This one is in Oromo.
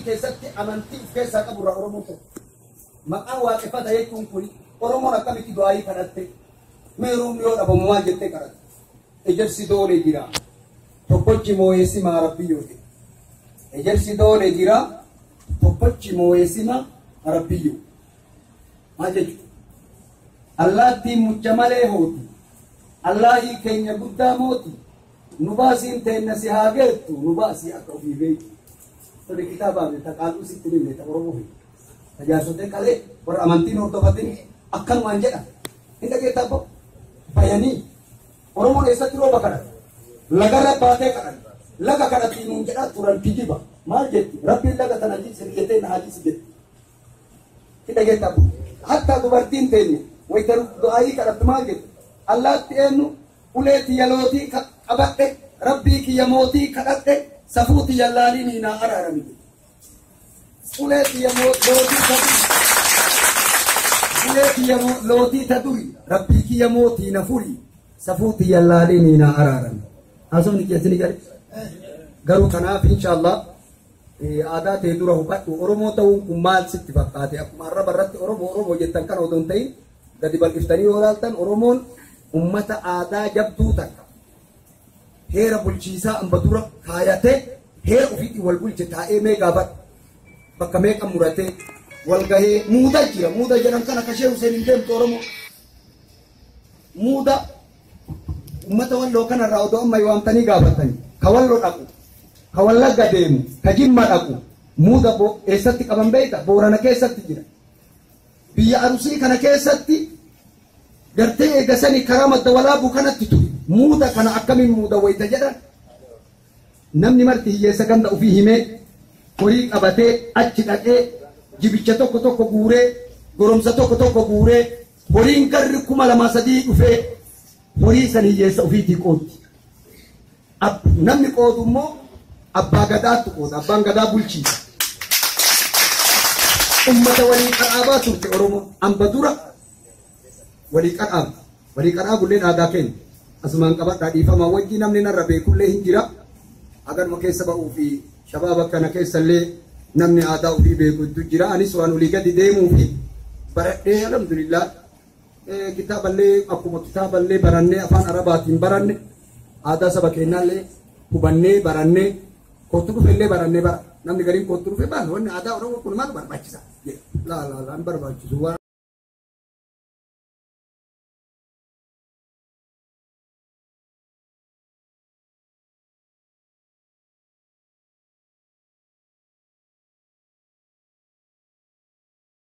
keessatti amantii of keessaa qaburraa Oromoon tokko. Maqaan waaqeffata jechuun kun Oromoon akkamitti du'aayii kadhatte mee roobni yoo dhabamu maal jettee kadhatte? Ejersi doolee jira. Tokkochi moo'eessima Rabbiyyoo jedhe. Ejersi doolee jira. Tokkochi moo'eessima Rabbiyyoo. Maal jechuudha? Allaattiin mucha malee hooti. Allaahii keenya guddaa mooti. Nu baasiin teenna si haa geettu. Nu baasii akka ofii beektu. Tole kitaabaa fi taqaaluu sitti himne ta Oromoo fi tajaajiloota qalee warra amantiin hordofatin akkanumaan jedha. Hin dhageettaa abbo? Bayanii. Oromoon eessatti rooba kadhate? Lagarra baatee kadhate. Laga kadhatti nuun jedhaa turan kijiba. Maal jetti? Rabbiin laga tana jibsi jettee na haa jibsi jetti. Hin dhageettaa abbo? Hatta dubartiin teenya wayita du'aayii kadhattu maal jetti? Allaatti eenyu ulee tiyya lootii qabadhe rabbii kiyya mootii kadhadhe safuu tiyya laalii naa araarami jetti. Ulee tiyya lootii taduri. Ulee tiyya lootii taduri rabbii kiyya mootii na furi safuu tiyya laalii naa araarami. Haasofni keessi gari. Garuu kanaaf inshaallah aadaa ta'e dura hubadhu Oromoo ta'uun kun maal sitti fakkaate akkuma arraba irratti Oromoo Oromoo jettan kana otoo hin ta'in gadi bal'iftanii yoo ilaaltan Oromoon ummata aadaa jabduu takka heera bulchiisaa amba dura kaayatee heera ofiitiin wal bulche taa'ee mee gaafadhu bakka meeqa muratee wal gahee muuda jira muuda jedhan kana kashee Hussein hin deemtu Oromoo muuda ummata walloo kanarraa odoo amma waamtanii gaafatanii ka walloo dhaqu ka wallagga deemu ka jimma dhaqu muuda eessatti qaban beekta Boorana keessatti jira biyya Arusii kana keessatti gartee eegasanii karaa madda walaabuu kanatti ture muuda kana akkamiin muuda wayita jedhan namni marti hiyyeessa ganda ofii himee horii qabatee achi dhaqee jibicha tokko tokko guuree goromsa tokko tokko guuree horiin garri 2003 dhufee horii san hiyyeessa ofiitii qooddi. Namni qoodu immoo abbaa gadaatti qooda abbaan gadaa bulchiisa. Ummata walii qaraabaa turte Oromoo amba dura walii qaraabdi walii qaraabulleen aadaa keenya asumaan qabadhaa dhiifamaa wajjii namni narra beekullee hin jira agaruma keessa ba'uu fi shabaaba kana keessallee namni aadaa ofii beeku hedduu jira anis waan olii gadi deemuu fi baradhee alhamdulillah kitaaballee akkuma kitaaballee barannee afaan arabaatiin baranne aadaa saba keenyaallee hubannee barannee kottu dhufellee barannee bara namni gariin kottu dhufe baal wanni aadaa Oromoo kun maal barbaachisa laa laa laa hin barbaachisu.